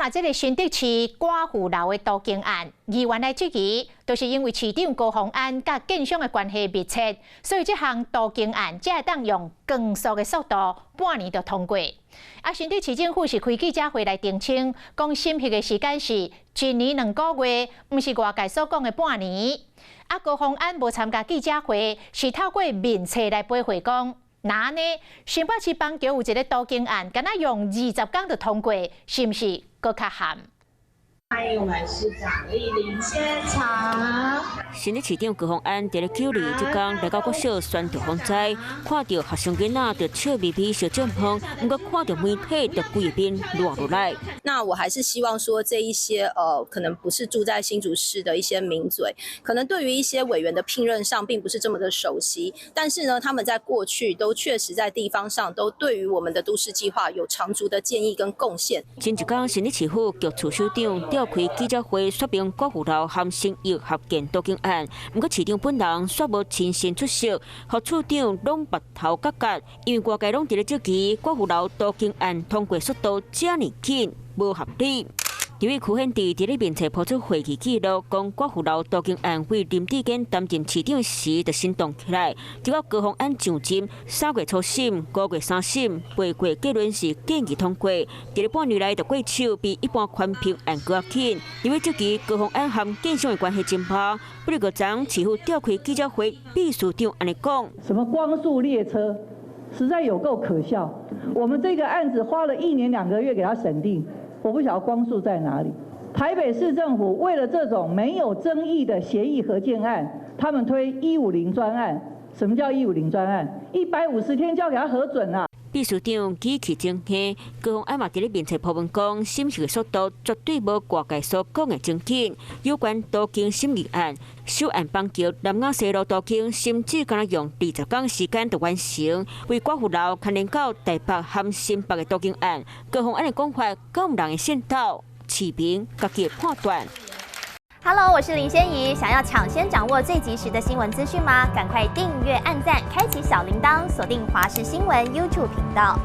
若這个新竹市寡婦樓的都更案，議員來質疑，就是因為市長高虹安佮建商的關係密切，所以這項都更案才會當用光速的速度半年就通過。啊，新竹市政府是開記者會來澄清，講審核的時間是1年2個月，毋是外界所講的半年。啊，高虹安無參加記者會，是透過面冊來回回講。若按呢，新北市板橋有一个都更案，敢若用20工就通過，是毋是閣較譀？歡迎我們市長蒞臨現場。新竹市長高虹安佇咧9/2這工來到國小宣讀防災，看著學生囡仔就笑眯眯相掌風，毋過看著媒體就規个面熱落來。那我還是希望說，這一些可能不是住在新竹市的一些名嘴，可能對於一些委員的聘任上，並不是這麼的熟悉。但是呢，他們在過去都確實在地方上，都對於我們的都市計劃有長足的建議跟貢獻。前一工，新竹市府局處首長召開記者會，說明寡婦樓和新義合建都更案。毋過市長本人煞無親身出席，予處長攏白頭角角，因為外界攏佇咧質疑寡婦樓都更案通過速度遮爾緊，無合理。由於區憲志佇咧面冊拋出會議記錄，講寡婦樓都更案為林智堅擔任市長時就先動起來，直到高虹安上任，3月初審，5月3審，8月結論是建議通過。佇咧半年內就過手，比一般寬頻案閣較緊。因為質疑高虹安和建商的關係真歹，不過昨市府召開記者會，秘書長按呢講：什麼光速列車，實在有夠可笑。我們這個案子花了1年2個月給他審定。我不曉得光速在哪裡。台北市政府為了這種沒有爭議的協議合建案，他們推150專案。什麼叫一五零專案？150天就要給他核准啊！秘書長語氣真輕，高虹安嘛佇咧面冊鋪文講，審核的速度絕對無外界所講的真緊。有關都更審議案，首案板橋南雅西路都更，甚至敢若用20工時間就完成。為寡婦樓牽連到台北和新北的都更案，高虹安的講法，敢有人會信到？市民家己的判斷。 Hello，我是林仙怡。想要搶先掌握最及時的新聞資訊嗎？趕快訂閱、按讚、開啟小鈴鐺，鎖定華視新聞 YouTube 頻道。